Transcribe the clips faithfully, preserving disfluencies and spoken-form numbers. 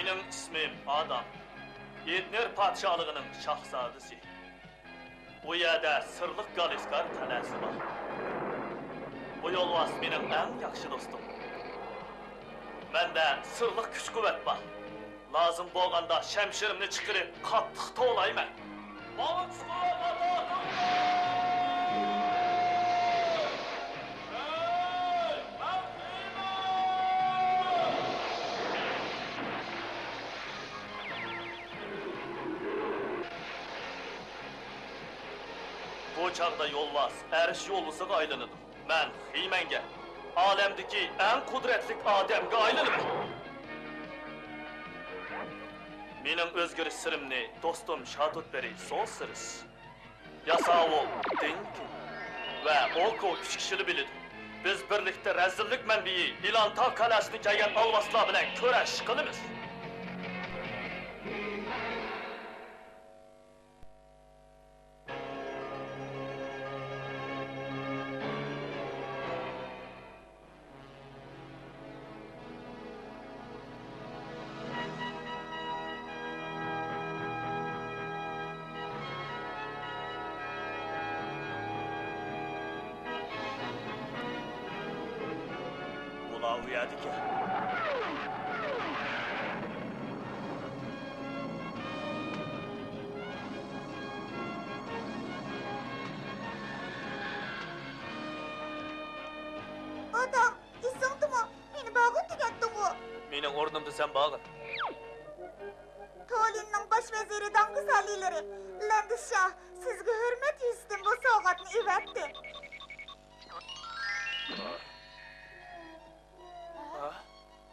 مېنىڭ ئىسمىم ئادام. ئېدنېر پادىشاھلىقىنىڭ شاھزادىسى. بۇ يەردە سىرلىق گالىسكار قەلئەسى بار. بۇ يولۋاس مېنىڭ ئەڭ ياخشى دوستۇم. مەندە سىرلىق كۈچ-قۇۋۋەت بار. لازىم بولغاندا شەمشىرىمنى چىقىرىپ قاتتىق توۋلايمەن. ماڭا كۈچ-قۇۋۋەت ئاتا قىلغىن! بۇ چاغدا يولۋاس ئەرش يولۋىسىغا ئايلىنىدۇ. مەن خىمەنگە، ئالەمدىكى ئەڭ قۇدرەتلىك ئادەمگە ئايلىنىمەن. مېنىڭ ئۆزگىرىش سىرىمنى دوستۇم شاتۇتبېرى سوسىرس، ياساۋۇل دىنكىن ۋە ئوكو ئۈچ كىشىلا بىلىدۇ. بىز بىرلىكتە رەزىللىك مەنبىيى ئىلانتا قەلئەسىدىن كەلگەن ئالۋاستىلار بىلەن كۈرەش قىلىمىز. بۇلار ئۇ يەردىكەن. ئادام، ئېسىڭدىمۇ؟ مېنى بارغىن دېگەنتىڭغۇ؟ مېنىڭ ئورنۇمدا سەن بارغىن. تولىننىڭ باش ۋەزىرى داڭگىس ئالىيلىرى، لەندىشا سىزگە ھۆرمەت يۈزىسىدىن بۇ سوۋغاتنى ئېۋەتتى.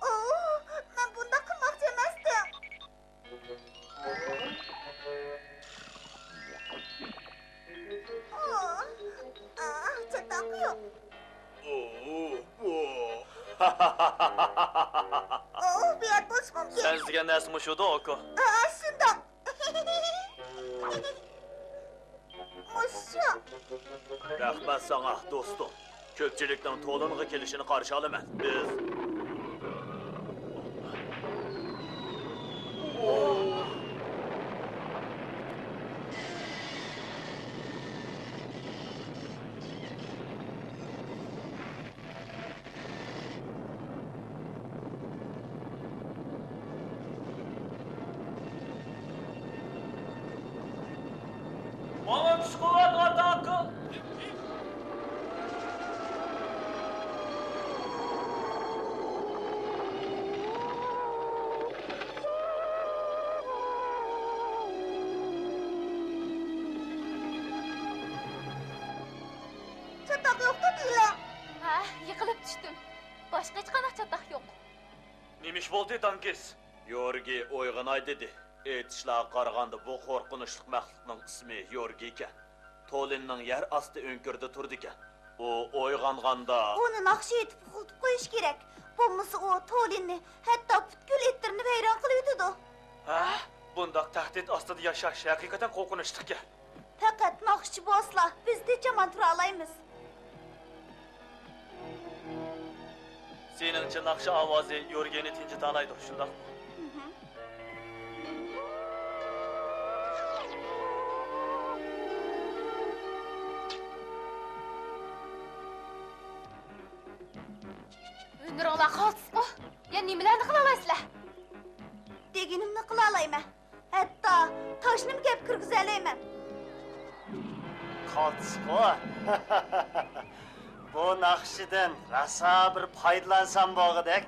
ئوۋ، مەن بۇنداق قىلماقچى ئەمەستىم. ئوھ، ئاھ، چاتاق يوق. ئوھ، بۇ. ئوھ، بۇ يەردە بولۇشى مۇمكىن. سەن ئىزدىگەن نەرسە مۇشۇدۇ، ئوكو. ئاھ، شۇنداق. مۇشۇ. رەھمەت ساڭا، دوستۇم. كۆپچىلىكنىڭ تولىنغا كېلىشىنى قارشى ئالىمەن. بىز. ماڭا كۈچ-قۇۋۋەت ئاتا قىل! چاتاق يوقتۇ دېيىلە. ھە، يىقىلىپ چۈشتۈم. باشقا ھېچقانداق چاتاق يوق. نېمە ئىش بولدى، دانگىس؟ يورگى ئويغىناي دېدى. ئېيتىشلارغا قارىغاندا، بۇ قورقۇنچلۇق مەخلۇقنىڭ ئىسمى يورگى ئىكەن. تولىننىڭ يەر ئاستى ئۆڭكۈرىدە تۇرىدىكەن. ئۇ ئويغانغاندا. ئۇنى ناخشا ئېيتىپ ئۇخلىتىپ قويۇش كېرەك. بولمىسا ئۇ تولىننى، ھەتتا پۈتكۈل ئېتىرنى ۋەيران قىلىۋېتىدۇ. ھە؟ بۇنداق تەھدىت ئاستىدا ياشاش ھەقىقەتەن قورقۇنچلۇقكەن. پەقەت ناخشىچى بولسىلا، بىز تىنچ-ئامان تۇرالايمىز. سېنىڭچە ناخشا ئاۋازى يورگىنى تىنچىتالايدۇ، شۇنداقمۇ؟ ھۈنىرىڭلار قالتىسقۇ! يەنە نېمىلەرنى قىلالايسىلەر؟ دېگىنىمنى قىلالايمەن. ھەتتا تاشنىمۇ گەپ كىرگۈزەلەيمەن. قالتىسقۇ! بۇ ناخشىدىن راسا بىر پايدىلانسام بولغۇدەك.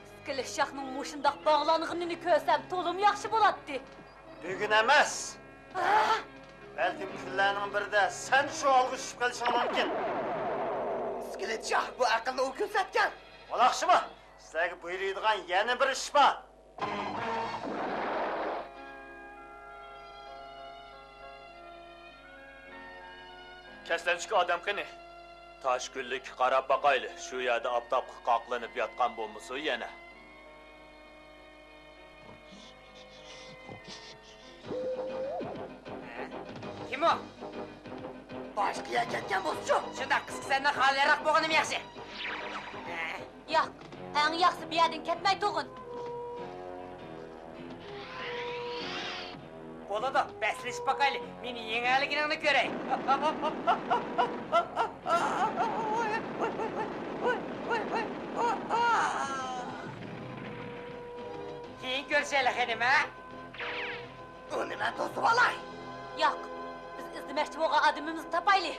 ئىسكىلىت شاھنىڭ مۇشۇنداق باغلانغىنىنى كۆرسەم تولىمۇ ياخشى بولاتتى. بۈگۈن ئەمەس. بەلكىم كۈنلەرنىڭ بىرىدە سەن شۇ ھالغا چۈشۈپ قېلىشىڭ مۇمكىن. ئىسكىلىت شاھ بۇ ئەقىلنى ئۇ كۆرسەتكەن. بولاقشىما، سىلەرگە بۇيرۇيدىغان يەنە بىر ئىش بار. كەسلەنچۈك ئادەم قېنى؟ تاش گۈللۈككە قاراپ باقايلى، شۇ يەردە ئاپتاپقا قاقلىنىپ ياتقان بولمىسۇن يەنە. كىم ئۇ؟ باشقا يەرگە كەتكەن بولسىچۇ؟ شۇنداق، قىسقىسى سەندىن خالىيراق بولغىنىم ياخشى. ياق، ئەڭ ياخشىسى بۇ يەردىن كەتمەي تۇرغىن. بولىدۇ، بەسلىشىپ باقايلى، مېنى يېڭەلىگىنىڭنى كۆرەي. كېيىن كۆرۈشەيلى، خېنىم، ھە؟ ئۇنى مەن توسۇۋالاي. ياق، بىز ئىزدىمەكچى بولغان ئادىمىمىزنى تاپايلى.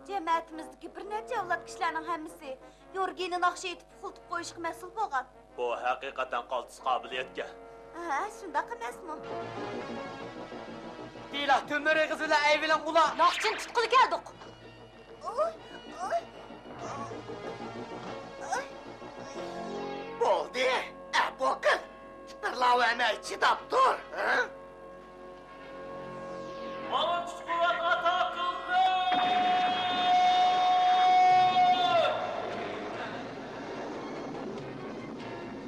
جەمەتىمىزدىكى بىر نەچچە ئەۋلاد كىشىلەرنىڭ ھەممىسى يورگېنى ناخشا ئېيتىپ ئۇخلىتىپ قويۇشقا مەسئۇل بولغان. بۇ ھەقىقەتەن قالتىس قابىلىيەتكەن. ھە، شۇنداق ئەمەسمۇ؟ دېيىلا، تۆمۈر ئېغىز بىلەن ئەيۋىلىڭ ئۇلا. ناخشىنى تۇتقىلى كەلدۇق. بولدى، ئەپۇ قىل. تىپىرلاۋەرمەي چىداپ تۇر، ھە؟ ماڭا كۈچ-قۇۋۋەت ئاتا قىلغىن!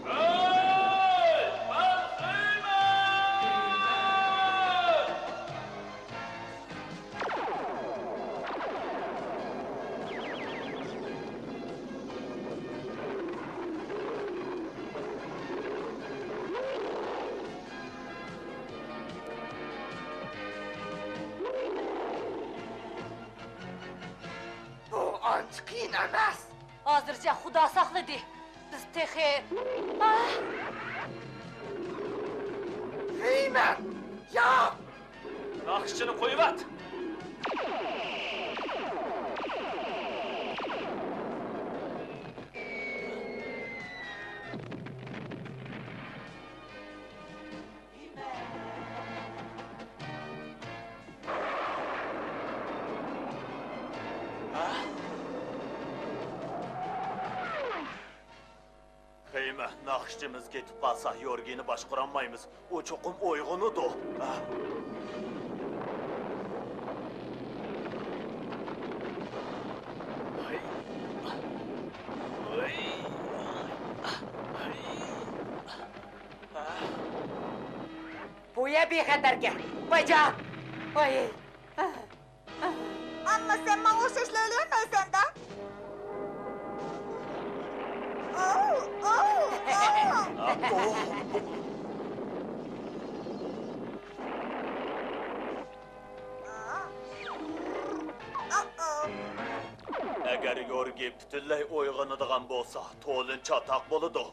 ھەي، مەن خېمەن! بۇ ئانچە قىيىن ئەمەس. ھازىرچە خۇدا ساقلىدى. بىز تېخى. ئاھ! خېمەن! ياق! ناخشىچىنى قويۇۋەت! خېمەن، ناخشىچىمىز كېتىپ قالسا، يورگىنى باشقۇرالمايمىز. ئۇ چوقۇم ئويغىنىدۇ. بۇ يەر بىخەتەركەن. بايجان! ۋاي! ئەمما سەن ماڭا ئوخشاشلا ئۆلۈۋەرمەيسەن-دە. ئوۋ، ئوۋ، ئوۋ. ئەگەر يورگى پۈتۈنلەي ئويغىنىدىغان بولسا، تولىن چاتاق بولىدۇ.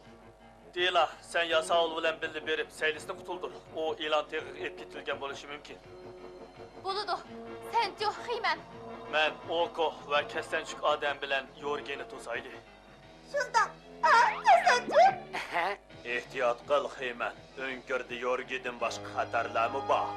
دېيلا، سەن ياساۋۇل بىلەن بىللە بېرىپ، سەيلىسنى قۇتۇلدۇر. ئۇ ئىلان تېغىغا ئېلىپ كېتىلگەن بولۇشى مۇمكىن. بولىدۇ. سەنچۇ، خېمەن؟ مەن ئوكو ۋە كەسلەنچۈك ئادەم بىلەن يورگېنى توسايلى. شۇنداق. ھە، كەسلەنچۈك؟ ئېھتىيات قىل، خېمەن. ئۆڭكۈردە يورگېدىن باشقا خەتەرلەرمۇ بار.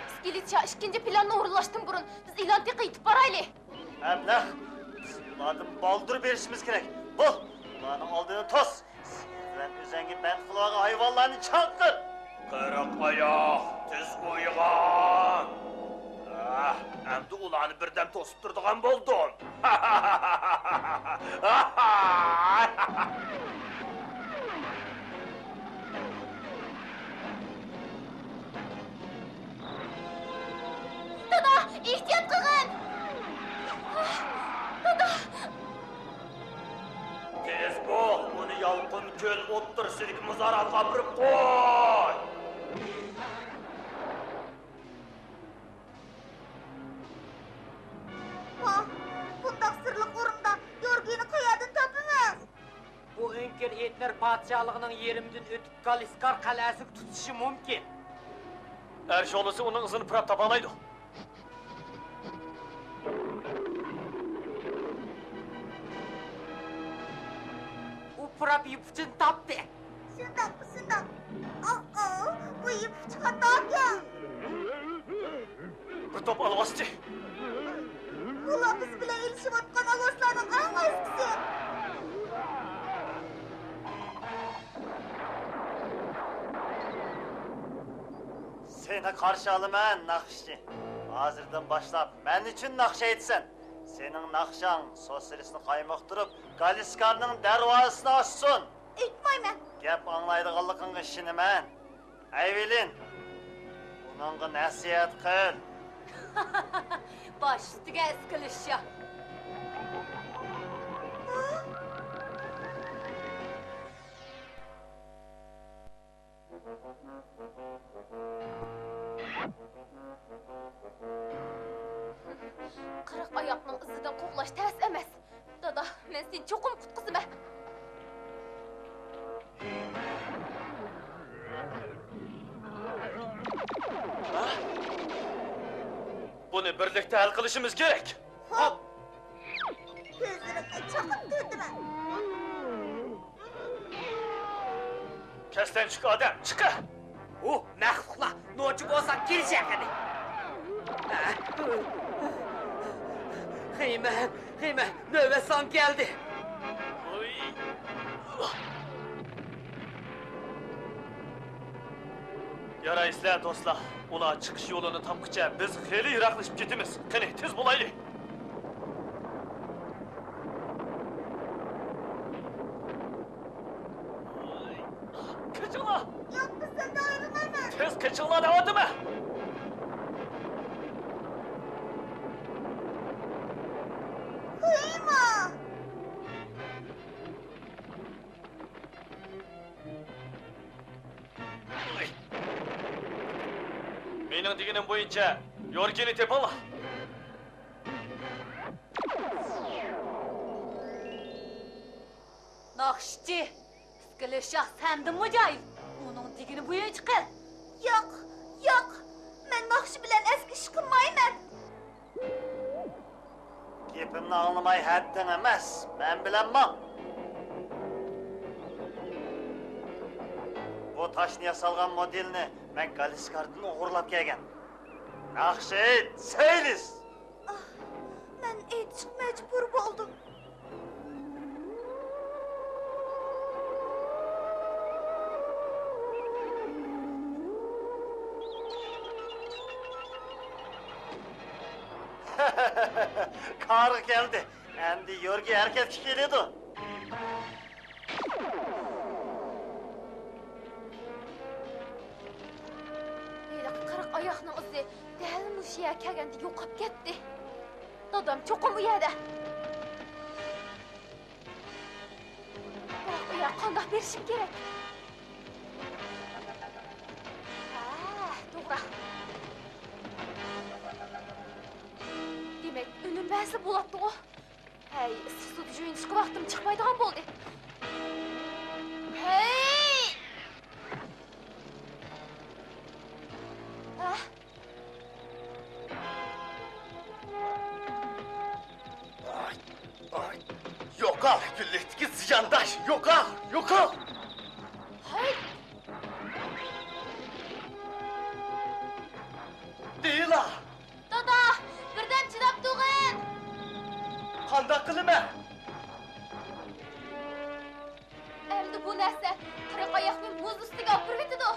ئىسكىلىت شاھ، ئىككىنچى پىلاننى ئورۇنلاشتىن بۇرۇن، بىز ئىلان تېغىغا يېتىپ بارايلى. ئەبلەخ، بىز ئۇلاردىن بالدۇر بېرىشىمىز كېرەك. بول، ئۇلارنىڭ ئالدىنى توس. سىز بىلەن ئۆزەڭگە بەند قىلىۋالغان ھايۋانلارنى چاقىر. قىرىق ئاياق، تېز ئويغان! ئەھ، ئەمدى ئۇلارنى بىردەم توسۇپ تۇرىدىغان بولدۇم. دادا، ئېھتىيات قىلغىن! دادا! تېز بول، ئۇنى يالقۇن كۆل ئوتتۇرىسىدىكى مازارغا ئاپىرىپ قوي! ۋاھ، بۇنداق سىرلىق ئورۇندا يورگىنى قەيەردىن تاپىمىز؟ بۇ ئۆڭكۈر ئېتنېر پادىشاھلىقىنىڭ يېرىمىدىن ئۆتۈپ، گالىسكار قەلئەسىگە تۇتىشى مۇمكىن. ئەر شولىسى ئۇنىڭ ئىزىنى پۇراپ تاپالايدۇ. ئۇ پۇراپ يىپ ئۇچىنى تاپتى. شۇنداق، شۇنداق. ئاۋ، ئاۋ، بۇ يىپ ئۇچى خاتاكەن. بىر توپ ئالۋاستى. بۇلار بىز بىلەن ئېلىشىۋاتقان ئالۋاستىلارنىڭ ئەڭ ئەسكىسى. سېنى قارشى ئالىمەن، ناخشىچى. ھازىردىن باشلاپ مەن ئۈچۈن ناخشا ئېيتىسەن. سېنىڭ ناخشاڭ سوسرىسنى قايمۇقتۇرۇپ، گالىسكارنىڭ دەرۋازىسىنى ئاچسۇن. ئېيتمايمەن. گەپ ئاڭلايدىغانلىقىڭغا ئىشىنىمەن. ئەيۋېلىن، ئۇنىڭغا نەسىھەت قىل. باش ئۈستىگە ئىسكىلىششا. قىرىق ئاياقنىڭ ئىزىدىن قوغلاش تەس ئەمەس. دادا، مەن سېنى چوقۇم قۇتقۇزىمەن. بۇنى بىرلىكتە ھەل قىلىشىمىز كېرەك. خوپ. كۆزلىرىمنى چاقىپ تۇردىمەن. كەستەنچۈك ئادەم، چىقە! ئۇ مەخلۇقلار، نوچى بولساڭ كىرىشە قېنى. خېمەن، خېمەن، نۆۋەت ساڭا كەلدى. يارايسىلەر دوستلار، ئۇلار چىقىش يولىنى تاپقىچە بىز خېلى يىراقلىشىپ كېتىمىز. قېنى، تېز بولايلى! قېچىڭلار! ياق، بىز سەندە ئايرىلمايمىز! تېز قېچىڭلار دەۋاتىمەن! خېمەن! مېنىڭ دېگىنىم بويىچە يورگىنى تېپىڭلار. ناخشىچى، ئىسكىلىت شاھ سەندىنمۇ جاھىل. ئۇنىڭ دېگىنى بويىچە قىل. ياق، ياق، مەن ناخشا بىلەن ئەسكى ئىش قىلمايمەن. گېپىمنى ئاڭلىماي ھەددىڭ ئەمەس، مەن بىلەن ماڭ. بۇ تاشنى ياسالغان مودېلنى مەن گالىسكاردىن ئوغرىلاپ كەلگەن. ناخشا ئېيت، سەيلىس! ئاھ، مەن ئېيتىشقا مەجبۇر بولدۇم. كارى كەلدى. ئەمدى يورگى ھەرىكەتكە كېلىدۇ. ھېلىقى قىرىق ئاياقنىڭ ئىزى دەل مۇشۇ يەرگە كەلگەندە يوقاپ كەتتى. دادام چوقۇم ئۇ يەردە. بىراق ئۇ يەرگە قانداق بېرىشىم كېرەك؟ ھە، توغرا. دېمەك، ئۈنۈم بەرسە بولاتتىغۇ. ھەي، ئىسسىق سۇدا يۇيۇنۇشقا ۋاقتىم چىقمايدىغان بولدى. ھەي! ھە؟ ئاي، ئاي. يوقال، گۈللۈكتىكى زىيانداش، يوقال، يوقال! ھەي! دېيىلا! دادا، بىردەم چىداپ تۇرغىن! قانداق قىلىمەن؟ ئەمدى بۇ نەرسە قىرىق ئاياقنى مۇز ئۈستىگە ئاپىرىۋېتىدۇ.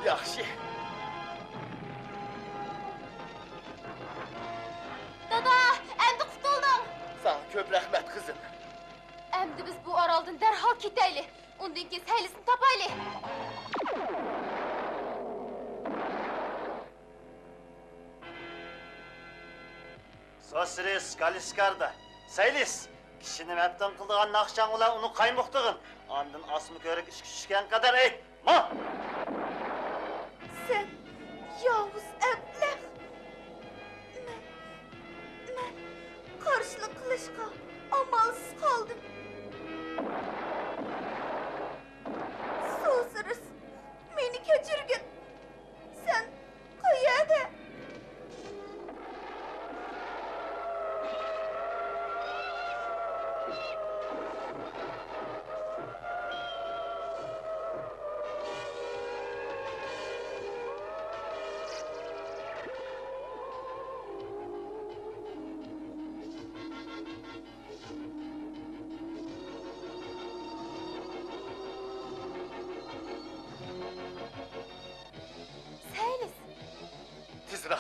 ياخشى. دادا، ئەمدى قۇتۇلدۇڭ! ساڭا كۆپ رەھمەت، قىزىم. ئەمدى بىز بۇ ئارالدىن دەرھال كېتەيلى. ئۇندىن كېيىن سەيلىسنى تاپايلى. سوسرىس، گالىسكاردا. سەيلىس، كىشىنى مەپتۇن قىلىدىغان ناخشاڭ بىلەن ئۇنى قايمۇقتۇرغىن. ئاندىن ئاسما كۆۋرۈك ئىشىككە چۈشكەن قەدەر ئېيت. ما! سەن ياۋۇز ئەبلەخ! مەن، مەن قارشىلىق قىلىشقا ئامالسىز قالدىم. سوسرىس، مېنى كەچۈرگىن. سەن قەيەردە؟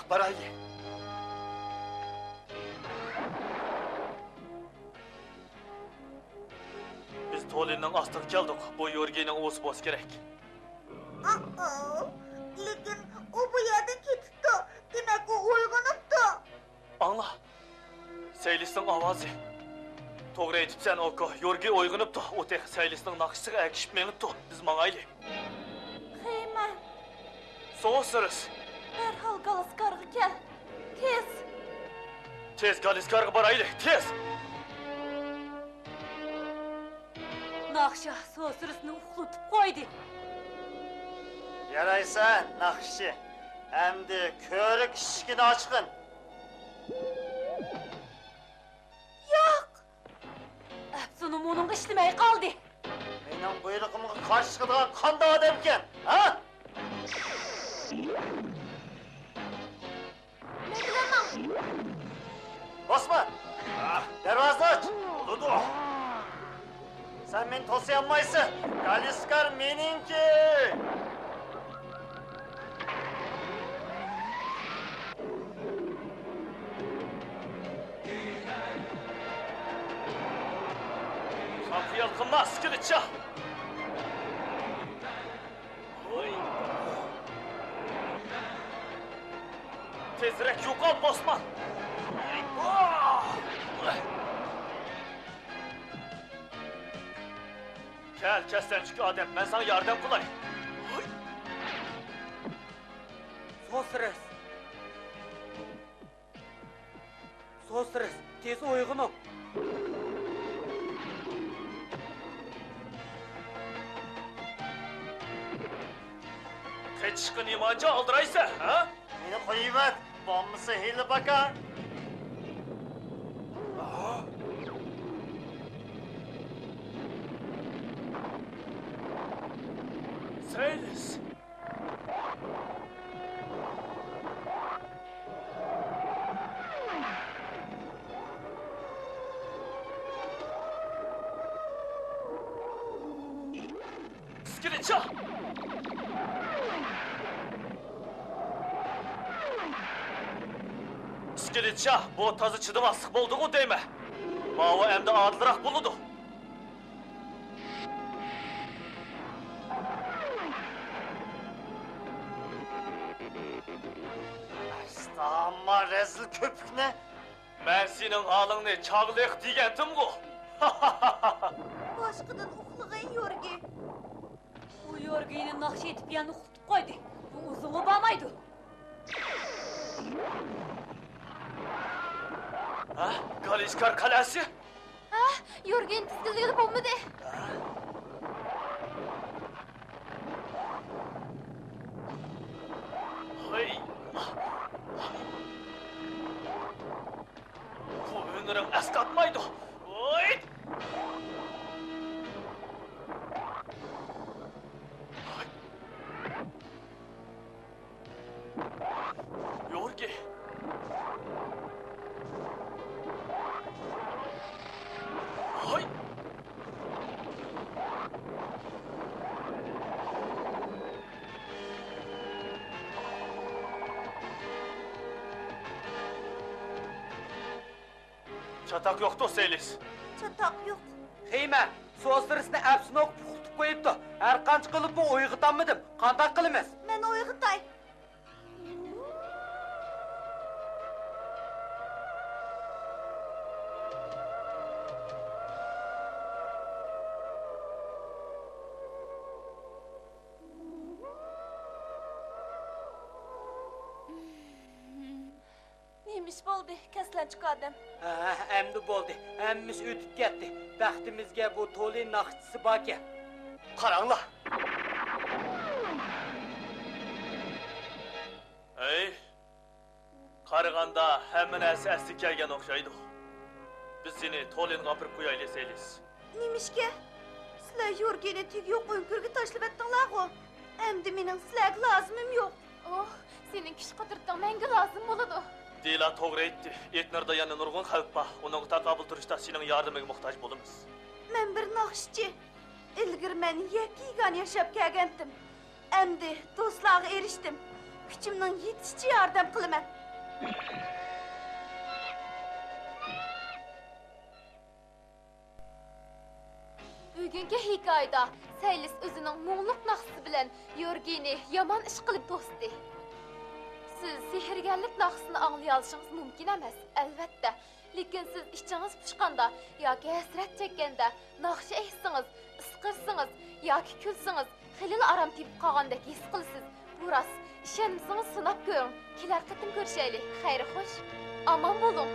بارايلى. بىز تولىننىڭ ئاستىغا كەلدۇق. بۇ يورگىنىڭ ئۇۋىسى بولسا كېرەك. ئاءاۋ، لېكىن ئۇ بۇ يەردىن كېتىپتۇ. دېمەك، ئۇ ئويغىنىپتۇ. ئاڭلا، سېيلىسنىڭ ئاۋازى. توغرا ئېيتىپسەن، ئوكو. يورگى ئويغىنىپتۇ. ئۇ تېخى سېيلىسنىڭ ناخشىسىغا ئەگىشىپ مېڭىپتۇ. بىز ماڭايلى. خېيمەن. سوسىرىس. دەرھال گالىسكارغا كەل. تېز. تېز گالىسكارغا بارايلى، تېز! ناخشا سوسىرىسنى ئۇخلىتىپ قويدى. يارايسەن، ناخشىچى. ئەمدى كۆۋرۈك ئىشىكىنى ئاچقىن. ياق! ئەپسۇنۇم ئۇنىڭغا ئىشلىمەي قالدى. مېنىڭ بۇيرۇقۇمغا قارشى چىقىدىغان قانداق ئادەمكەن، ھە؟ مەن بىلەن ماڭ! بوسمان! دەرۋازىنى ئاچ! بولىدۇ! سەن مېنى توسىيالمايسەن! گالىسكار مېنىڭكى! خام خىيال قىلما، سكىلىتچا! تېزرەك يوقال، بوسمان! كەل، كەسلەنچۈك ئادەم، مەن ساڭا ياردەم قىلاي. سوسىرىس! سوسىرىس، تېز ئويغىنىڭ! قېچىشقا نېمانچە ئالدىرايسەن، ھە؟ مېنى قويۇۋەت، بولمىسا ھىيلە پاكار. سېيلىس! سكىلىتچا! سكىلىتچا، بۇ تازا چىدىماسلىق بولدىغۇ دەيمەن. ماۋۇ ئەمدى ئادىلراق بولىدۇ. ئەمما رەزىل كۆپۈكنى! مەن سېنىڭ ھالىڭنى چاغلىق دېگەنتىمغۇ! باشقىدىن ئۇخلىغىن، يورگى. ئۇ يورگىنى ناخشا ئېيتىپ يەنە ئۇخلىتىپ قويدى. بۇ ئۇزۇنغا بارمايدۇ. ھە؟ گالىسكار قەلئەسى؟ ھە؟ يورگىنى تىزگىنلىگىلى بولمىدى. ھەي! بۇ ھۈنىرىڭ ئەسقاتمايدۇ. ھوي! يورگى! ھاي! چاتاق يوقتۇ، سېلىس. چاتاق يوق. خېيمە، سوسىرىسنى ئەپسۇن ئوقۇپ ئۇخلىتىپ قويۇپتۇ. ھەرقانچە قىلىپمۇ ئويغىتالمىدىم. قانداق قىلىمىز؟ مەن ئويغىتاي. نېمە ئىش بولدى، كەسلەنچۈك ئادەم؟ ھە، ئەمدى بولدى. ھەممىسى ئۆتۈپ كەتتى. بەختىمىزگە بۇ تولى ناخشىچىسى باركەن. قاراڭلار! ھەي! قارىغاندا ھەممە نەرسە ئەسلىگە كەلگەن ئوخشايدۇ. بىز سېنى تولىنغا ئاپىرىپ قويايلى، سېلىس. نېمىشقا؟ سىلەر يورگىنى تېگى يوق ئۆڭكۈرگە تاشلىۋەتتىڭلارغۇ؟ ئەمدى مېنىڭ سىلەرگە لازىمىم يوق. ئوھ، سېنىڭ كۈچ-قۇدرىتىڭ مەڭگۈ لازىم بولىدۇ. دېلا توغرا ئېيتتى. ئېتنېردا يەنە نۇرغۇن خەۋپ بار. ئۇنىڭغا تاقابىل تۇرۇشتا سېنىڭ ياردىمىڭگە موھتاج بولىمىز. مەن بىر ناخشىچى. ئىلگىرى مەن يەككە-يېگانە ياشاپ كەلگەنتىم. ئەمدى دوستلارغا ئېرىشتىم. كۈچۈمنىڭ يېتىشىچە ياردەم قىلىمەن. بۈگۈنكى ھېكايىدە سەيلىس ئۆزىنىڭ مۇڭلۇق ناخشىسى بىلەن يورگىنى يامان ئىش قىلىپ توستى. سىز سېھىرگەرلىك ناخشىسىنى ئاڭلىيالىشىڭىز مۇمكىن ئەمەس، ئەلۋەتتە. لېكىن سىز ئىچىڭىز پۇشقاندا ياكى ھەسرەت چەككەندە ناخشا ئېيتسىڭىز، ئىسقىرسىڭىز ياكى كۈلسىڭىز، خېلىلا ئارام تېپىپ قالغاندەك ھېس قىلىسىز. بۇ راست. ئىشەنمىسىڭىز سىناپ كۆرۈڭ. كېلەر قېتىم كۆرۈشەيلى. خەير خوش. ئامان بولۇڭ.